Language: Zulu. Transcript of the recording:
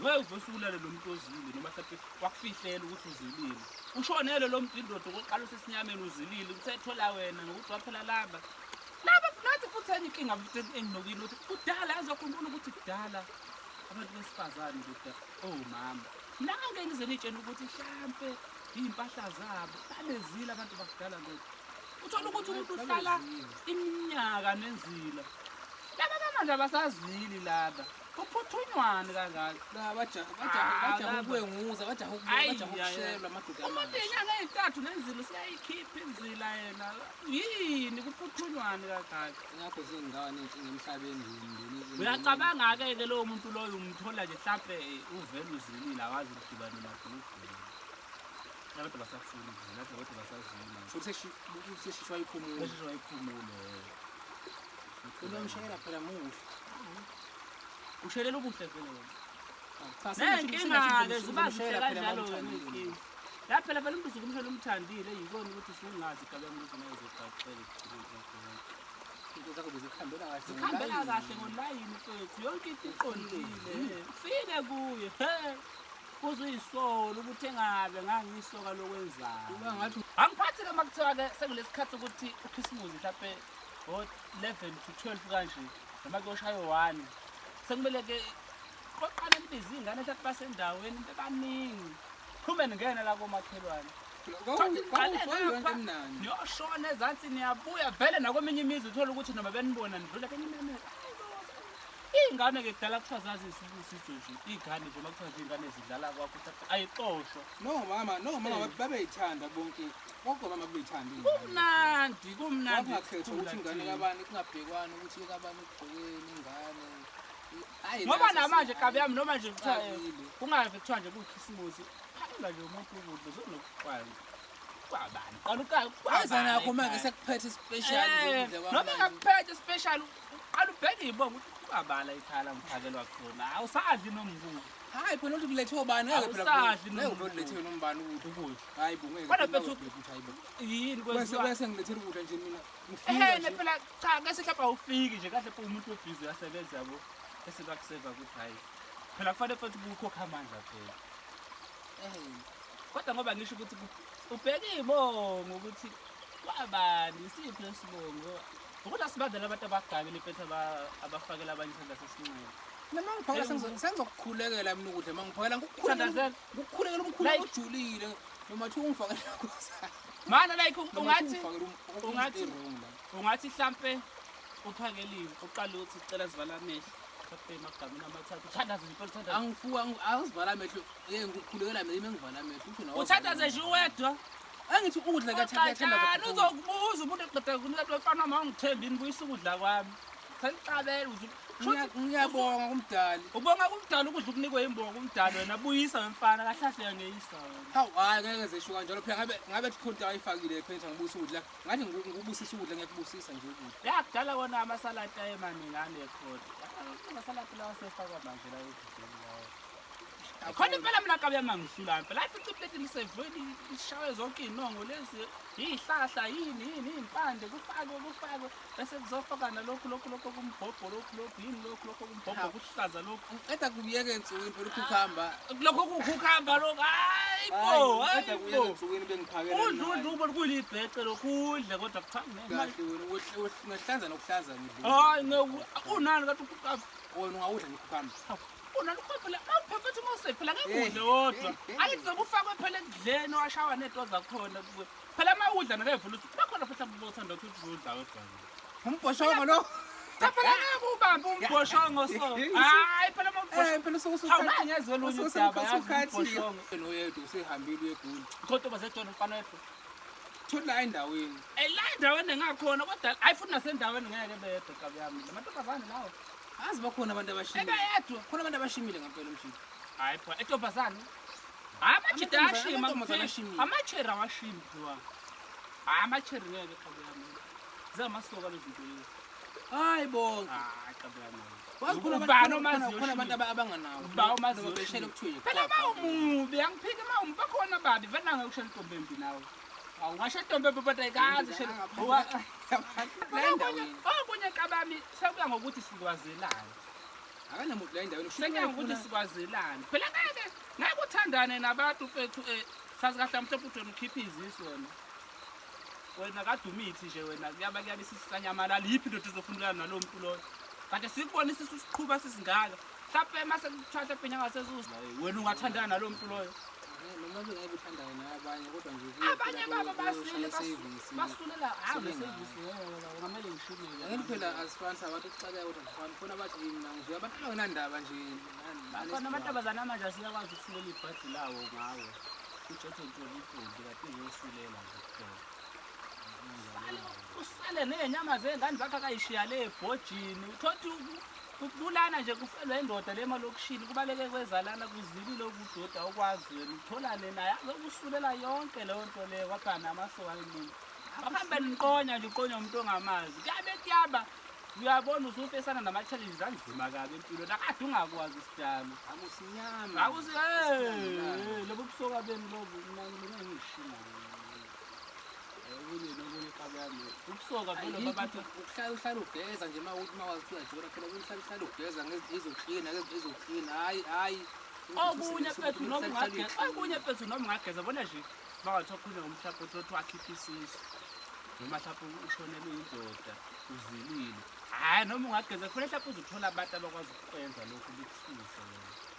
Ngeke uvese ulale lo muntu ozile noma mhlawumbe wakufihlela ukuthi uzilile. Ushonele lo muntu indoda okokuqala usesinyameni uzilile, uthethola wena ngokuthi waphela laba. Laba nathi futhi enye inkinga futhi enginokile ukuthi kudala azokhumbula ukuthi kudala abantu besifazane ndoda omama. Mina ngeke ngize nitshene ukuthi hlampe iy'mpahla zabo babezile abantu bakudala ndoda. Uthola ukuthi umuntu uhlala iminyaka nenzila. Laba bamanje abasazili laba. Kuphuthunywane kangaka. La bajaha bajaha Ah, bajaha laba. ukwenguza bajaha ukubuya Ayi, bajaha ayi, ayi. ukushelwa amadoda Umuntu amasha. inyanga ey'ntathu nenzila useyayikhipha inzila yena. Yini kuphuthunywane kangaka? Ingakho zingane inkinga emhlabeni nje imindeni. Uyacabanga-ke ke lowo muntu loyo umthola nje hlampe uvele uzilile awazi ukudibana nadudu. Abantu basafuna ukuzila, abantu basazila. Futhi seshishwa iphumulo. Beshishwa iphumulo. Unomshayela phela muhle. Ushelela ubuhle vele wena. Cha Nenkinga-ke ziba zihle kanjalo-ke ney'nkinga. La phela vele umuntu usuke umshela umthandile yikona ukuthi usungazi igaba yami ukuthi nayo izogaxela Into zakho bezikhambela kahle. zikhambela kahle ngolayini mfethu yonke into iqondile fike kuye he kuze uyisolo ukuthi engabe ngangiyisoka lokwenzani Kuba ngathi angiphathi-ke uma kuthiwa-ke sekulesikhathi ukuthi ukhisimuzi mhlawumpe ngo-11 to 12 kanje noma kuyoshaya u-1 sekumele-ke qoqane nibize iy'ngane mhlawumpe basendaweni bebaningi phume ningene la komakhelwane kwakuyinto emnandi. niyoshona ezansi niyabuya vele nakweminye imizi uthole ukuthi noma benibona nidlula benimemeza iy'ngane-ke kudala kuthiwa zaziyisibusiso nje iy'ngane nje uma kuthiwa nje iy'ngane zidlala kwakho ayixoshwa No mama, no mama babeyithanda bonke. Bonke mama babeyithanda iy'ngane. Kumnandi, kumnandi. Kwakungakhethwa ukuthi ingane thina. kabani kungabhekwana ukuthi kabani ugqokeni ingane. Hayi Ngoba naso namanje si- kabi yami noma nje kuthiwa Xakile. kungave kuthiwa nje kuyikhisimusi. Phakela nje umuntu ukudla uzonokuxwaya. Kwabani? Qala uqala. Waza nakho manje sekuphethe special ukudla Noma kwamanje. engakuphethe special uqala ubheke ibonga ukuthi kwabala ikhala ngiphakelwa khona. Awusadli nombuku Hayi phela ukuthi kulethwe ubani ngeke phela. Awusadli Ngeke noma phela kulethwe nombani ukudla. ukudla. Hayi bo ngeke. Kodwa phela mfethu- ukuthi hayi bo. Yini Bese kwenziwa? bese ngilethela ukudla nje mina. Ngifika Ehhe nje. phela cha kese mhlawumbe awufiki nje kahle pho umuntu obhizi uyasebenza yabo. Bese bakuseva ukuthi hayi. Phela kufanele futhi kukhokha amandla phela. Eh. Kodwa ngoba ngisho ukuthi ubheke iy'bongo ukuthi kwabani isiphi lesibongo ukuthi asibandele abantu abagabile mfethu abafakela abanye isandla sesinxele. Mina mangiphakela sengizokukhulekela mina ukudla mangiphakela ngikukhulekela Thandazela. ngikukhulekela umkhuleko Like- ojulile noma thiwa ungifakela nkosana. Mana like Noma ungathi thiwa ungifakela wrong la. ungathi hlampe uphakeliwe uqale uthi cela sivala amehlo mhlampe emagameni amathathu uthandaze nje impela uthandaze. Angifuka angizivala amehlo eh ngikukhulekela mina ime ngivala amehlo usho nawe. Uthandaze nje uwedwa. Angithi ukudla Kanjani kuyathandazwa. uzokubuza umuntu eqeda kunika ukuthi mfana wami awungithembi nibuyisa ukudla kwami. Sengixabela uze Ngiyabonga kumdali. Ubonga kumdala ukudla ukunikwe imbongo kumdala wena buyisa wemfana kahle kahle uyangeyisa wena. Hawu hayi ngeke zesho kanjalo phela ngabe ngabe khona into ayifakile phela ngibuyisa ukudla. Ngathi ngikubusisa ukudla ngiyakubusisa nje ukudla. Ya kudala kona amasaladi ayemaningane khona. Amasaladi lawa asefakwa manje la ekudleni lawa. Khona impela mina kabi yami angihlula impela. Ayifica ipleti lisevweni lishawe zonke iy'nongo lezi. Iy'hlahla yini yini iy'mpande kufakwe kufakwe bese kuzofaka nalokhu lokhu lokhu okumbhobho lokhu lokhu yini lokhu lokhu okumbhobho kuhlaza lokhu. Ngiqeda kuyeka ensukwini phela ukhukhamba. Lokho kuwukhukhamba lokhu. Hayi bo, Ngiqeda hayi kuyeka bo. ensukwini bengiphakela. Udla udla ubona kuyibhece lokhu udle kodwa kuthiwa ngeke. Kahle wena ungahlanza nokuhlanza ngidla. Hayi ngeke unani kanti ukhukhamba. Wena ungawudla nokhukhamba. Unani ukhwebela mawuphethe uma usephela ngeke udle wodwa. Angithi zokufakwe phela ekudleni washawa neto zakhona kuwe. Phela uma udla nakevula ukuthi bakhona futhi abothanda ukuthi udla wedwa. Umbhoshongo lo. Cha phela ngeke ubambe umbhoshongo so. Hayi phela uma Eh umbhoshongo. phela usuke Hawu ngangezwe olunye udaba yazi umbhoshongo. Noyedwa usehambile uyegula. Kodwa bazetona umfana wedwa. Thola endaweni. Eh la endaweni engakhona kodwa hayi futhi nasendaweni ngeke beyedwa kabi yami. Lamantombazane lawo. Azi bakhona abantu abashimile. Ebeyedwa. Khona abantu abashimile ngempela umshini. Hayi pho entombazane. Hayi amajita ayashima. Amantombazane ashimile. Amacheri awashimi phiwa. Hayi amacheri ngeke kabi yami. Zingamasoka lezi zinto lezi. Hayi bonke. Hayi kabi yami. Wazi khona Ubani abantu omaziyo khona abantu oshimile? abanganawo. Ubani omaziyo Noma beshela oshimile? okuthiwe Phela bawumubi angiphiki uma umubi bakhona babi vele nangeke ushele intombi embi nawe. Awu ngasho intombi embi kodwa ayikazi shele. La endaweni. Okunye kabami sekuya ngokuthi sikwazelani. Akanamuntu la endaweni. Sekuya ngokuthi sikwazelane phela, ngeke ngeke uthandane nabantu mfethu. Sazi kahle mhlawumbe ukuthi wena ukhipha izisu, wena kade umithi nje, wena kuyaba kuyabe isisanyamalala. Yiphi indoda izofuna ulala nalowo muntu loyo kade sikubona isisu siqhuba sisingaka? Mhlawumbe mase kuthiwa mhlawumbe inyanga sezuza, wena ungathandana nalowo muntu loyo? Noma bengeke uthandane nabanye, kodwa nje abanye babo basile, basulela, hawu, nesevisi ngamele ngishumele. Angeke phela, asifani sabantu, kuxakeka ukuthi asifani. Khona bathi mina ngizwe abantu abangenandaba nje. Bakhona amantombazane amanje asiyakwazi ukusulela ibhadi lawo ngawe, ujethe ntoni intombi kade izosulela nje kuphela. Usale ney'nyama zey'ngane zakho akayishiya le ebhojini. Uthothi kubulana nje, kufelwe indoda le emalokishini, kubaleke kwezalana, kuzilile ukudoda okwazi wena utholane naye azokusulela yonke leyo nto leyo. Kwapha namasoka emuntu akuhambe niqonya nje, uqonya umuntu ongamazi, kuyabe kuyaba uyabona usufesana nama-challenges anzima kabi empilweni akade ungakwazi isidalo. Akusinyama. Akusi lobu busoka benu lobu, mina ngibona ngishima okunye nokunye qabani ubusoka vele babathi. Ukuhlala uhlala ugeza nje, uma uthi uma wazi uyajola phela, uhlala uhlala ugeza ngezoklina, ngezoklina, hayi hayi. Okunye mfethu, noma ungageza, okunye mfethu, noma ungageza, bona nje bangathiwa khulunywa ngomhlapho uthi wakhipha isisu noma mhlawumbe ushonelwe indoda, uzilile, hhayi, noma ungageza khona mhlawumbe uzothola abantu abakwazi ukukwenza lokhu bekususe wena.